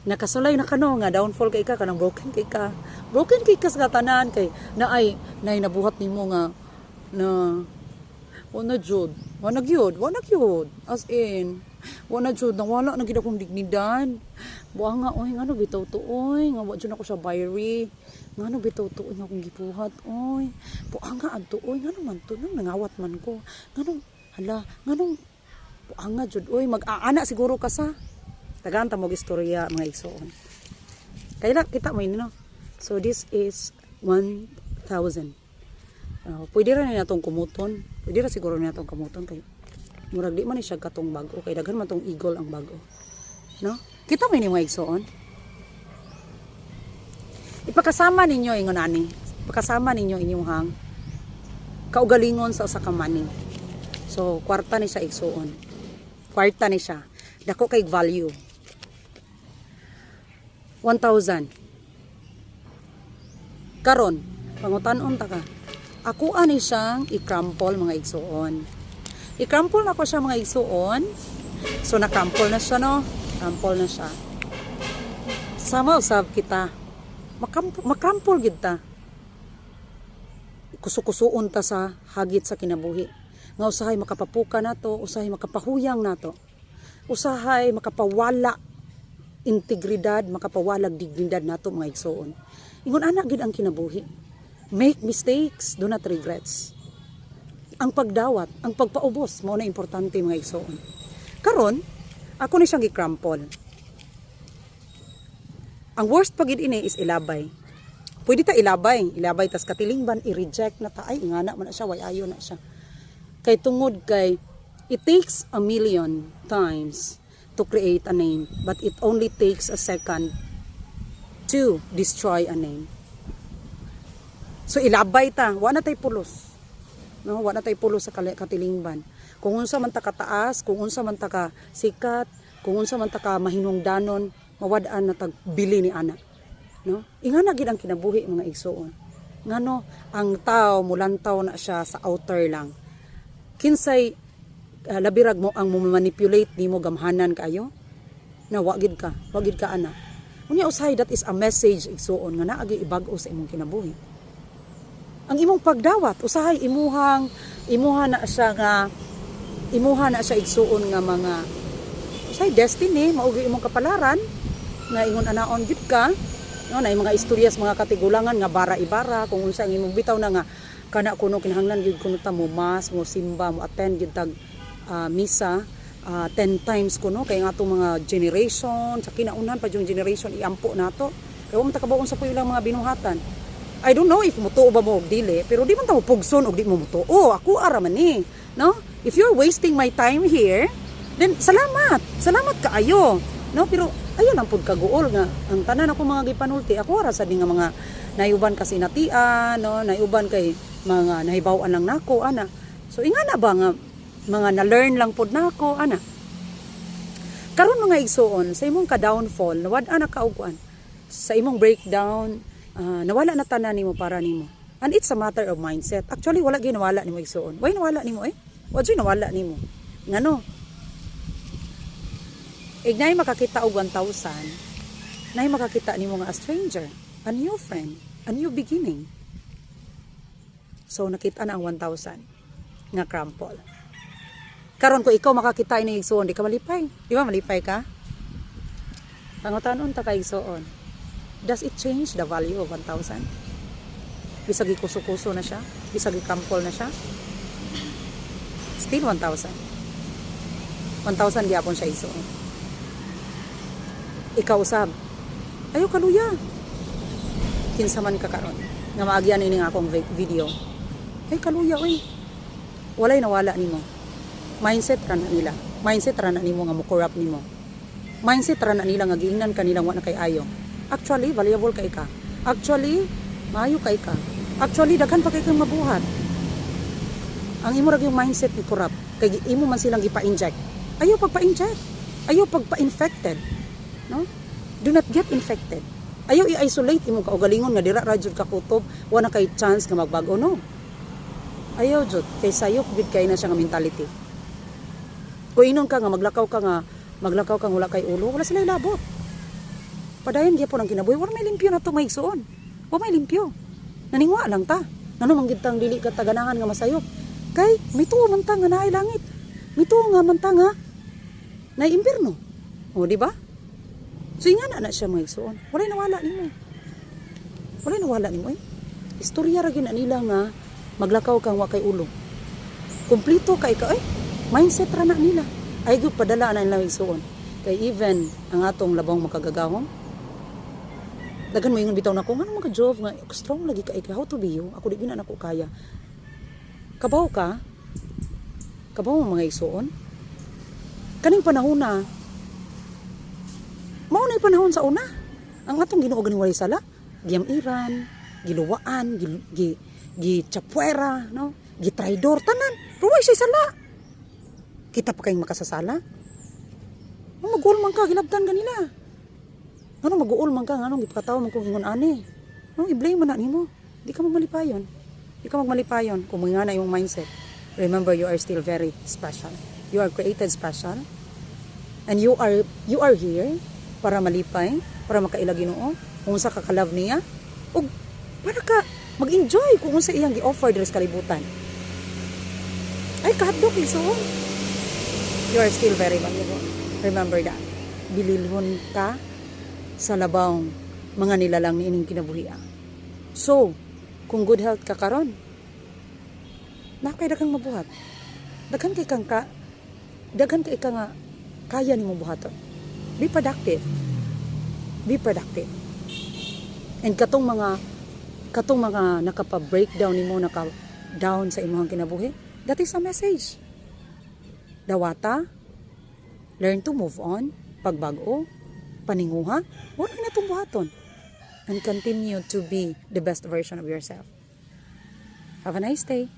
Nakasulay na kano nga downfall kay ka, kanang broken kay ka. Broken kay ka sa tanan kay naay naay nabuhat nimo nga na wala jud, wala gyud, wala gyud. As in, wala jud, nawala na gid akong dignidad. Buang nga, oy, ngano bitaw to, oy, nga wa jud ako siya bayri. Ngano bitaw to, oy, nga akong gibuhat, oy. Buang nga adto, oy, ngano man to, nang nangawat man ko. Ngano, hala, ngano, buang nga jud, oy, mag-aana siguro ka sa. Tagaan ta mo istorya, mga igsoon. Kaya kita mo yun, no? So, this is 1,000. Pwede ra na natong kumuton. Pwede ra siguro na natong kumuton kay murag di man ni siya katong bag-o kay daghan man tong eagle ang bag-o. No? Kita mo ini, mga igsoon. Ipakasama ninyo ingon ani. Ipakasama ninyo inyong kaugalingon sa usa ka money. So, kwarta ni siya, igsuon. Kwarta ni siya. Dako kay value. 1,000. Karon, pangutan-on ta ka. Ako ani siyang i-crumple, mga igsuon. I-crumple na ko siya, mga igsuon. So na-crumple na siya, no? Crumple na siya. Sama usab kita. Makrumple gid ta. Kusukusuon ta sa hagit sa kinabuhi. Nga usahay makapapuka nato, usahay makapahuyang nato. Usahay makapawala integridad, makapawalag dignidad nato, mga igsuon. Ingon ana gid ang kinabuhi. Make mistakes, do not regrets. Ang pagdawat, ang pagpaubos, mao na importante, mga igsuon. Karon, ako ni siyang gi-crumple. Ang worst pag ini is ilabay. Pwede ta ilabay, ilabay tas katilingban i-reject na ta, ay ingana man na siya, way ayo na siya. Kay tungod kay it takes a million times to create a name, but it only takes a second to destroy a name. So ilabay ta, wa na tay pulos. No, wa na tay pulos sa katilingban. Kung unsa man ta kataas, kung unsa man ta ka sikat, kung unsa man ta ka mahinungdanon, mawad-an na tag bili ni ana. No? Ingana gid ang kinabuhi, mga igsuon. Ngano ang tao mulantaw na siya sa outer lang. Kinsay labirag mo ang mo manipulate nimo, gamhanan kaayo na wa gid ka, wa gid ka ana. Unya usahay that is a message, igsuon, nga naagi ibag-o sa imong kinabuhi. Ang imong pagdawat usahay imuhang imuha na siya nga imuha na siya, igsuon, nga mga usahay destiny mao gyud imong kapalaran nga ingon anaon gyud ka, no? Na mga istorya sa mga katigulangan nga bara ibara kung unsa ang imong bitaw na nga kana kuno kinahanglan gyud kuno ta mo mass, mo simba, mo attend gyud tag misa 10 times kuno kay nga atong mga generation sa kinaunan pa yung generation iampo nato kay wa man ta kabaon sa ilang mga binuhatan. I don't know if mutuo ba mo og dili, pero di man ta mo pugson og di mo mutuo. Ako ara man ni, no? If you're wasting my time here, then salamat. Salamat kaayo. No, pero ayo lang pud kaguol nga ang tanan ako mga gipanulti, ako ara sa di nga mga nayuban kasi natian, no, nayuban kay mga nahibaw-an lang nako ana. So ingana ba nga mga na-learn lang pud nako ana. Karon, mga igsuon, sa imong ka-downfall, nawad na ka og kuan. Sa imong breakdown, nawala na tanan nimo para nimo. And it's a matter of mindset. Actually, wala gyud nawala nimo, igsuon. Why nawala nimo eh? Wa gyud nawala nimo. Ngano? Ignay makakita og 1,000, nay makakita nimo nga a stranger, a new friend, a new beginning. So nakita na ang 1,000 nga crumple. Karon ko ikaw makakita ini, igsuon, di ka malipay? Di ba malipay ka? Pangutanon ta kay igsuon. Does it change the value of 1,000? Bisag ikuso-kuso na siya, bisag i-crumple na siya. Still 1,000. 1,000 gyapon siya, igsuon. Ikaw usab. Ayo kaluya. Kinsa man ka karon nga maagyan ini nga akong video. Ay kaluya oy. Walay nawala nimo. Mindset ra na nila. Mindset ra na nimo nga mo corrupt nimo. Mindset ra na nila nga giingnan ka nilang wa na kay ayo. Actually, valuable kay ka. Actually, maayo kay ka. Actually, daghan pa kay kang mabuhat. Ang imo ra yung mindset ni corrupt kay imo man silang gipa-inject. Ayaw pagpa-inject. Ayaw pagpa-infected. No? Do not get infected. Ayaw i-isolate imong kaugalingon nga dira ra jud ka kutob, wa na kay chance nga magbago, no. Ayaw jud kay sayop gid kay na siya nga mentality. Kung inon ka nga maglakaw ka nga maglakaw kang wala kay ulo, wala sila ilabot. Padayon gyapon ang kinabuhi. Wala may limpyo na to, mga igsuon. Wa may limpyo. Naningwa lang ta. Ngano man gid tang dili ka taganahan nga masayop? Kay mituo man ta nga naay langit. Mituo nga man ta nga naay impierno. O, di ba? So ingana na siya, mga igsuon. Walay nawala nimo. Walay nawala nimo eh. Istorya ra gyud na nila nga maglakaw kang wa kay ulo. Kumplito kay ka eh. Mindset ra na nila. Ay gyud padala na nila, igsuon. Kay even ang atong labong makagagahom, daghan mo ingon bitaw nako, ngano man ka, Jove, nga strong lagi ka, how to be you? Ako, di gyud na nako kaya. Kabaw ka? Kabaw mo, mga igsuon? Kaning panahon na, mao na panahon sa una. Ang atong Ginoo ganing walay sala, giyam-iran, giluwaan, gi, gi, gi chapwera, no? Gi traidor tanan. Pero way siya sala. Kita pa kayong makasasala. Ang mag-uol man ka, gilabtan kanila. Ano mag-uol man ka, anong gipakatawa man kung ingon ani? Anong i-blame man na nimo? Di ka magmalipayon. Di ka magmalipayon kung nga na imong mindset. Remember, you are still very special. You are created special. And you are here para malipay, para makaila Ginoo, kung unsa ka ka-love niya, ug para ka mag-enjoy kung unsa iyang gi-offer diri sa kalibutan. Ay, kahadlok, igsuon. You are still very valuable. Remember that. Bililhon ka sa labawng mga nilalang niining kinabuhia. So, kung good health ka karon, naa kay daghang mabuhat. Daghan kay ka nga kaya nimo buhaton. Be productive. Be productive. And katong mga nakapa-breakdown nimo, naka down sa imong kinabuhi, that is a message. Dawata, learn to move on, pagbag-o, paninguha, wala na itong buhaton. And continue to be the best version of yourself. Have a nice day.